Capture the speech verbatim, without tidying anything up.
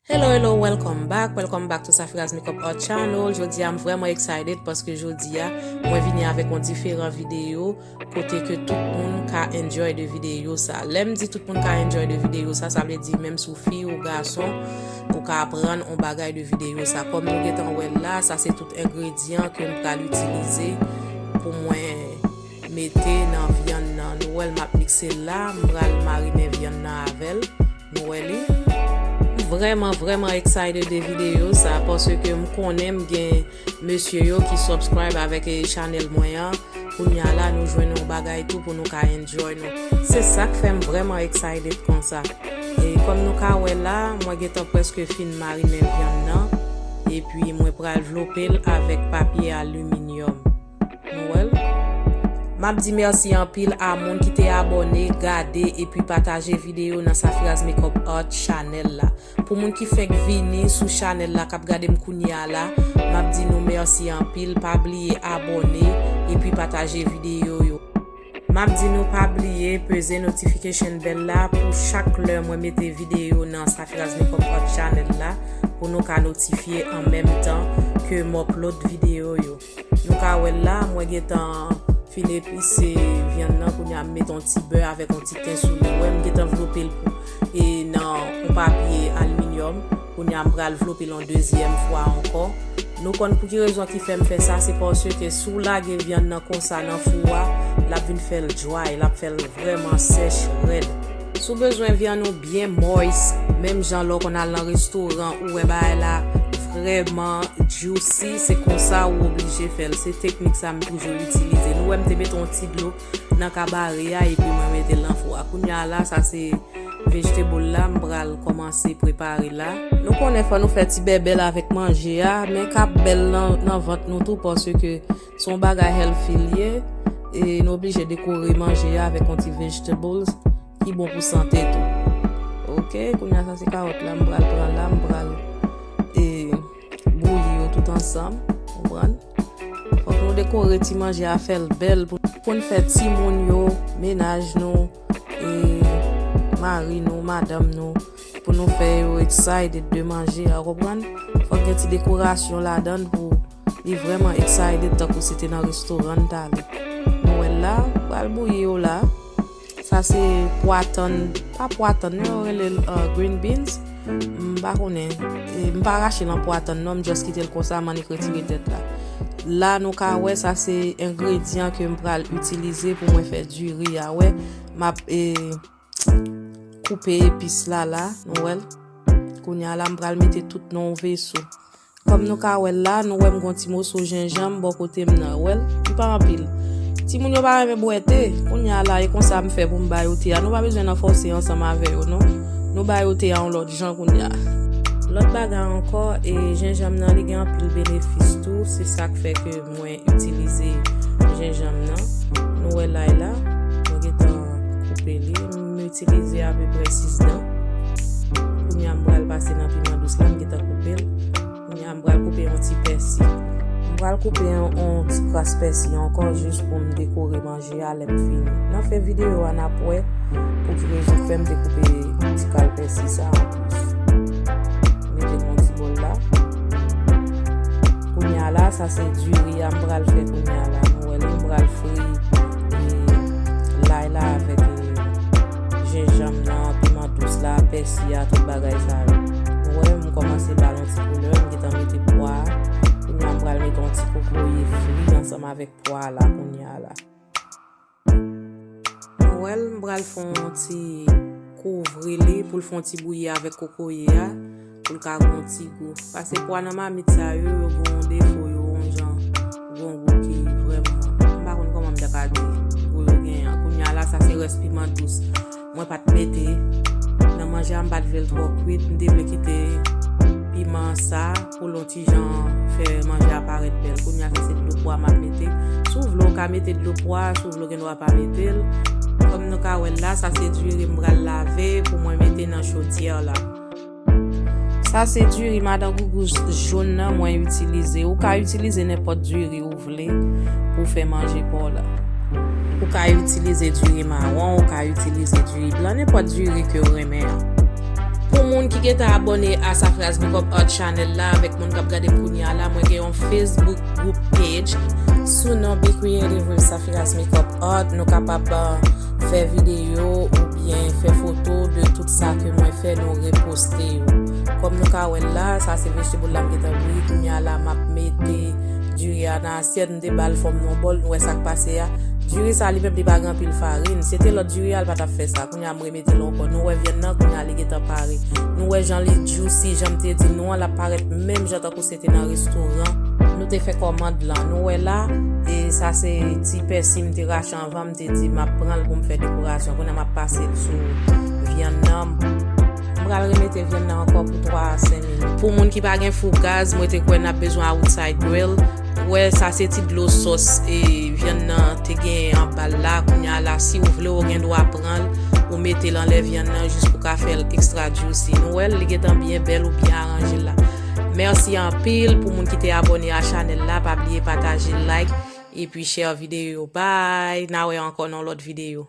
Hello, hello, welcome back, welcome back to Safiras Makeup Art Channel. Jodi a, m vrèman excited paske jodi a, mwen vini avèk yon diferan videyo kote ke tout moun ka enjoy de videyo sa. Lè m di tout moun ka enjoy de videyo sa, sa vle di menm si w fi ou gason, ou ka aprann yon bagay de videyo sa. Kòm nou gentan wè l la, sa se tout engredyan ke m pral itilize pou mwen mete nan vyann nan. Nou wè l, m ap mikse l la, m pral marinen vyann nan avè l. Nou wè li. M vrèman, vrèman excited de videyo sa, paske m konnen m gen mesye yo ki subscribe avèk, eh, channel mwen an. Kounye a la, nou jwenn yon bagay tou pou nou ka enjoy nou. Se sa k fè m vrèman excited konsa. E kòm nou ka wè la, mwen gentan prèske fin marinen vyann nan. Epi mwen pral vlope l avèk papye aliminyòm. Nou wè l? M ap di mèsi anpil a moun ki te abòne, gade, epi pataje videyo nan Safiras Makeup Art Channel la. Pou moun ki fenk vini sou chanèl la, k ap gade m kounye a la, m ap di nou mèsi anpil. Pa bliye abòne, epi pataje videyo yo. M ap di nou pa bliye peze notification bell la pou chak lè mwen mete videyo nan Safiras Makeup Art Channel la, pou nou ka notifye an menm tan ke m upload videyo yo. Nou ka wè l la, mwen gentan fin epise vyann nan, kounye a m met yon ti bè avèk yon ti ten sou li. Wè, m gentan vlope l pou, e nan yon papye aliminyòm. Kounye a m pral vlope l yon dezyèm fwa ankò. Nou konn pou ki rezon ki fè m fè sa, se paske si w lage vyann nan konsa nan fou a, l ap vin fè l dry, l ap fè l vrèman sèch, rèd. Si w bezwen vyann ou byen moist, menm jan lè w konn al nan restoran, ou wè bagay la vrèman juicy, se konsa ou oblije fè l. Se teknik sa m toujou itilize. Nou wè m te mete yon ti dlo nan kabare a, epi mwen mete l nan fou a. Kounye a la, sa se vegetable la, m pral kòmanse prepare la. Nou konnen fò nou fè ti bèbèl avèk manje a, men k ap bèl nan, nan vant nou tou, paske se yon bagay healthy l ye, e nou oblije dekore manje a avèk yon ti vegetables ki bon pou sante tou. Ok, kounye a sa se kawòt la, m pral pran la, m pral, e, bouyi yo tout ansanm, konprann? Fòk nou dekore ti manje a, fè l bèl pou, pou n fè timoun yo, mennaj nou, e, mari nou, madanm nou, pou nou fè yo excited de manje a, w konprann? Fòk gen ti dekorasyon ladan l pou li vrèman excited tankou se te nan restoran n t ale. Nou wè l la, m pral bouyi yo la. Sa se pwa tann, pa pwa tann, non, yo rele l, uh, green beans. M pa konnen, e, m pa rache l an pwa tann, non, m just kite l konsa, m annik retire tèt la. La, nou ka wè, sa se engredyan ke m pral itilize pou mwen fè diri a, wè. M ap, e, koupe epis la, la, nou wè l. Kounye a la, m pral mete tout nan yon veso. Kòm nou ka wè l la, nou wè m gon ti moso jenjanm bò kote m nan. Wè l, li pa anpil. Timoun yo pa renmen bwè te. Kounye a la, e konsa m fè pou m ba yo te a. Nou pa bezwen nan fòse ansanm avè yo, non. Nou ba yo te a yon lòt jan kounye a. Lòt bagay ankò, e jenjanm nan, li gen anpil benefis tou. Se sa k fè ke mwen itilize jenjanm nan. Nou wè lay la, mwen gentan koupe li. M itilize apeprè sis dan. Kounye a, m pral pase nan piman dous la, m gentan koupe l. Kounye a, m pral koupe yon ti pèsi. M pral koupe yon, yon ti kras pèsi ankò, jis pou m dekore manje a lè m fini. Nan fen videyo a, n ap wè pou ki rezon k fè m te koupe ti kal pèsi sa an plis. Mete nan ti bòl la. Kounye a la, sa se diri a m pral fè kounye a la. Nou wè li, m pral fri, e, lay la avèk, e, jenjanm nan, piman dous la, pèsi a, tout bagay sa yo. Nou wè, m kòmanse ba l yon ti koulè, m gentan mete pwa a. Kounye a, m pral mete yon ti kokoye fri ansanm avèk pwa a la, kounye a la. Nou wè l, m pral fè yon ti kouvri li pou l fè yon ti bouyi avèk kokoye a, pou l ka gon ti gou. Paske pwa nan mamit sa yo, yo gon defo, yo yon jan gon gou ki vrèman, m pa konn kòman m ta ka di gou yo genyen an. Kounye a la, sa se rès piman dous. Mwen pa t mete nan manje a, m pa t vle l twò kwit, m te vle kite piman sa pou l yon ti jan fè manje a parèt bèl. Kounye a, sa se dlo pwa m ap mete. Si w vle, w ka mete dlo pwa, si w vle, w gen dwa pa mete l. Kòm nou ka wè l la, sa se diri m pral lave pou mwen mete nan chodyè la. Sa se diri madan Gougou jòn nan mwen itilize. Ou ka itilize nenpòt diri ou vle pou fè manje pa w la. Ou ka itilize diri mawon, ou ka itilize diri blan, nenpòt diri ke w renmen an. Pou moun Ki gentan abòne a Safiras Makeup Art Channel la, avèk moun k ap gade m kounye a la, mwen gen yon Facebook group page sou non Be Creative with Safiras Makeup Art. Nou kapab, uh, fè videyo oubyen fè foto de tout sa ke mwen fè, nou reposte yo. Kòm nou ka wè l la, sa se vejteboul la m gentan bouyi. Kounye a la, m ap mete diri a nan asyèt, m te ba l fòm nan bòl, nou wè sa k pase a. Diri sa li menm li pa gen anpil farin. Se te lòt diri a, l pa t ap fè sa. Kounye a m remete l ankò. Nou wè vyann nan, kounye a li gentan pare. Nou wè jan li juicy, jan m te di nou an, l ap parèt menm jan tankou se te nan restoran. Nou te fè kòmand lan. Nou wè la, e sa se ti pèsi m te rache anvan, m te di m ap pran l pou m fè dekorasyon. Kounye a m ap pase l sou vyann nan. M pral remete vyann nan ankò pou twa a senk minit. Pou moun ki pa gen fou gaz, mwen te kwè n ap bezwen outside grill. Wè, sa se ti dlo sòs e vyann nan te gen anba l la. Kounye a la, si w vle, w gen dwa pran l, ou mete l anlè vyann nan jis pou ka fè l extra juicy. Nou wè l, li gentan byen bèl, ou byen aranje l la. Mèsi anpil pou moun ki te abòne a chanèl la. Pa bliye pataje, like, epi share videyo yo. Bye! N a wè ankò nan lòt videyo.